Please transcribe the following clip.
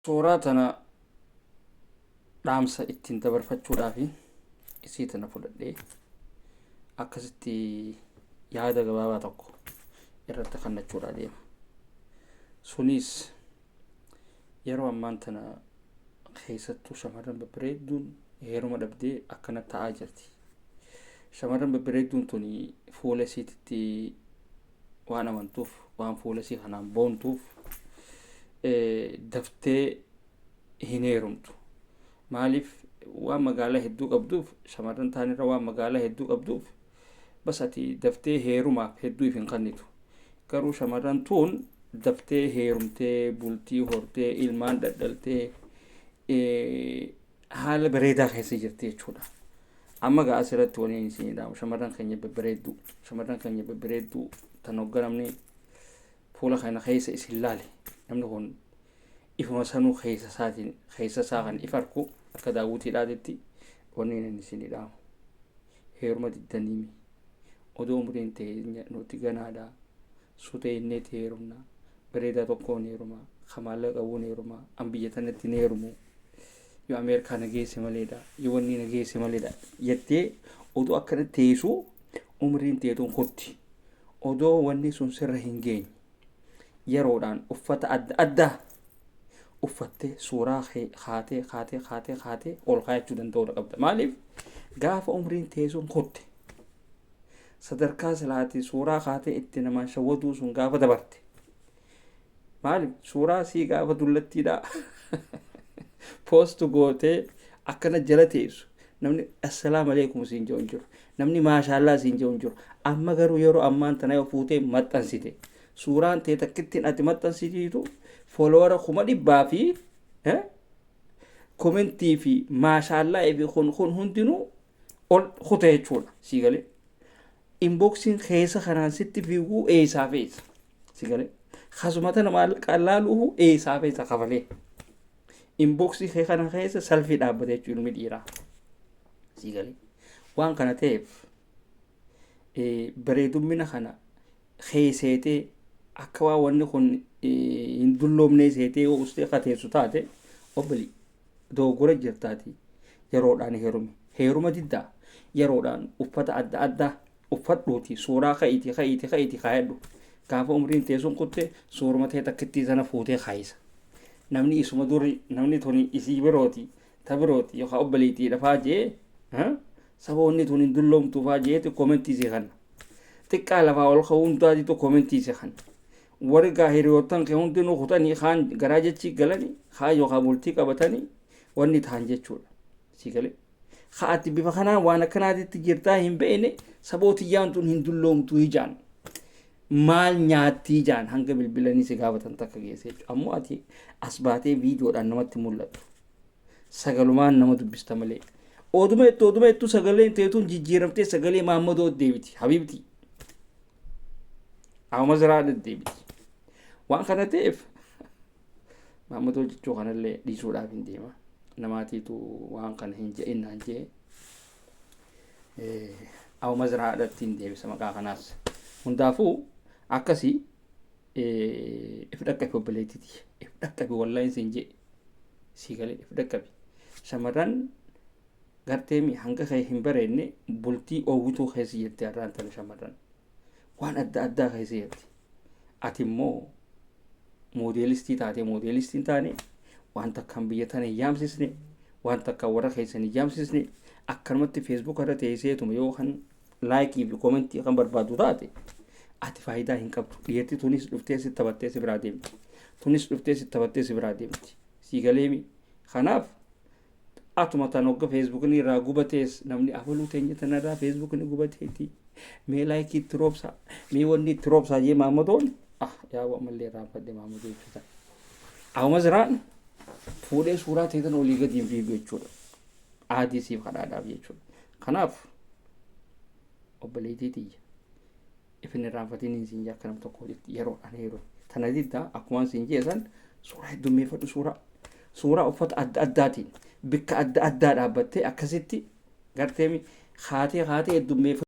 Suuraa tana dhaamsa ittiin dabarfachuudhaaf isii tana fudhadhee akkasitti yaada gabaabaa tokko irratti kannachuudhaa deema. Sunis yeroo ammaan tana keessattuu shamarran babbareedduun heeruma dhabdee akkana ta'aa jirti. Shamarran babbareedduun tuni fuula isiititti waan amantuuf waan fuula isii kanaan boontuuf daftee hin heerumtu. Maaliif waan magaalaa hedduu qabduuf shamarran taanirra waan magaalaa hedduu qabduuf bas ati daftee heerumaaf hedduu if hin kannitu. Garuu shamarran tuun daftee heerumtee bultii hortee ilmaan dhadhaltee haala bareedaa keessa jirti jechuudha. Amma gaa asirratti waliin isin dhaamu shamarran keenya babbareedduu shamarran keenya babbareedduu tan hogga namni fuula kana keessa isin laale namni kun ifuma sanuu keessa isaatiin keessa isaa kan if arku akka daawwitiidhaatitti wanni inni isin dhaamu heeruma diddaniimi odoo umriin ta'e nuti ganaadha sutee inneeti heerumna bareedaa tokkoon heeruma ka maallaqa qabuun heeruma an biyya tanatti hin heerumu yoo Ameerikaa na geesse maleedha yoo wanni na geesse maleedha jettee odoo akkana teessu umriin teetuun kutti odoo wanni sun sirra hin geenye yeroodhaan uffata adda addaa uffattee suuraa kee kaatee kaatee kaatee kaatee ol kaayachuu danda'uudha qabda. Maaliif gaafa umriin teessuun kutte sadarkaa silaati suuraa kaatee itti namaan shawwaduu sun gaafa dabarte maaliif suuraa sii gaafa dullattiidha poost gootee akkana jala teessu namni assalaamu alaikum siin jedhu hin jiru namni maashaallaa siin jedhu hin jiru amma garuu yeroo ammaan tana yoo fuutee maxxansite suuraan tee takkittiin ati maxxansitiitu foolowara 100,000 fi komentii fi maashaallaa fi kun kun hundinuu ol kute jechuudha sii galee inboksiin keessa kanaan sitti fiiguu eessaa feessa si galee kasuma tana maallaqaan laaluuhu eessaa feessa kafalee inboksii kee kana keessa salfii dhaabbate jechuudha ilmi dhiiraa sii galee waan kana ta'eef bareedummina kana keesseetee akka waan wanni kun hin dulloomnee seetee yoo ustee kateessu taate obbali dogoggora jirtaati yeroodhaan heerumi heeruma diddaa yeroodhaan uffata adda addaa uffadhuuti suuraa ka'iiti ka'iiti ka'iiti kaayadhu gaafa umriin tee sun kutte suuruma tee takkittii sana fuutee kaayisa namni isuma duri namni tuni isii birooti ta birooti yookaan obboleettii dhafaa jee saboonni tun hin dulloomtuu faa jeeti komentii si kanna xiqqaa lafaa ol ka'uu hundaatitu komentii si kanna warri gaa hiriyoottan kee hundinuu kutanii kaan garaa jechii galanii kaan yookaan bultii qabatanii wanni ta'an jechuudha si galee ka ati bifa kanaan waan akkanaatitti jirtaa hin beekne sabootiyyaan tun hin dulloomtuu hijaan maal nyaattii jaan hanga bilbilanii si gaafatan takka geesse jechuudha ammoo ati as baatee viidiyoodhaan namatti mul'attu sagalumaan nama dubbista malee oduma ittu oduma ittu sagaleen teetuun jijjiiramtee sagalee maammadoo deebiti habiibti amma ziraa deddeebiti waan kana ta'eef maammadoo jechuu kanallee dhiisuudhaaf hin deema namaatiitu waan kana hin je'in naan jee awma ziraadhatti hin deebisa maqaa kanaas hundaafuu akkasii if dhaqqabi obboleettiti if dhaqqabi wallaahi siin jee sii galee if dhaqqabi shamarran garteemi hanga kee hin bareedne bultii oowwituu keessa jirti har'aan tana shamarran waan adda addaa keessa jirti ati immoo moodeelistii taatee moodeelistii hin taane waan takkaan biyya tana hin yaamsisne waan takkaan warra keessan hin yaamsisne akkanumatti feesbuuka irra teesseetuma yoo kan laayikii fi komentii kan barbaadu taate ati faayidaa hin qabdu dhiirti tunis dhuftee si taphattee si biraa deemti tunis dhuftee si taphattee si biraa deemti sii galeemi kanaaf atuma tan hogga feesbuukni irraa gubatees namni abaluu teenya tanarraa feesbuukni gubateeti mee laayikii itti roobsaa mee wanni itti roobsaa jee maammadoon ah yaa ammallee irraanfadhe maammadoo jechuudha awuma ziraan fuudhee suuraa teetan olii gadi hin fiigu jechuudha aadii siif kadhaadhaaf jechuudha kanaaf obboleettii tiyya ifin irraanfatiin hin siin akka nam tokko yeroodhaan yeroo tana diddaa akkumaan siin jeesan suuraa heddummeeffadhu suuraa suuraa uffata adda addaatiin bikka adda addaa dhaabbattee akkasitti garteemi kaatee kaatee heddummeeffadhu.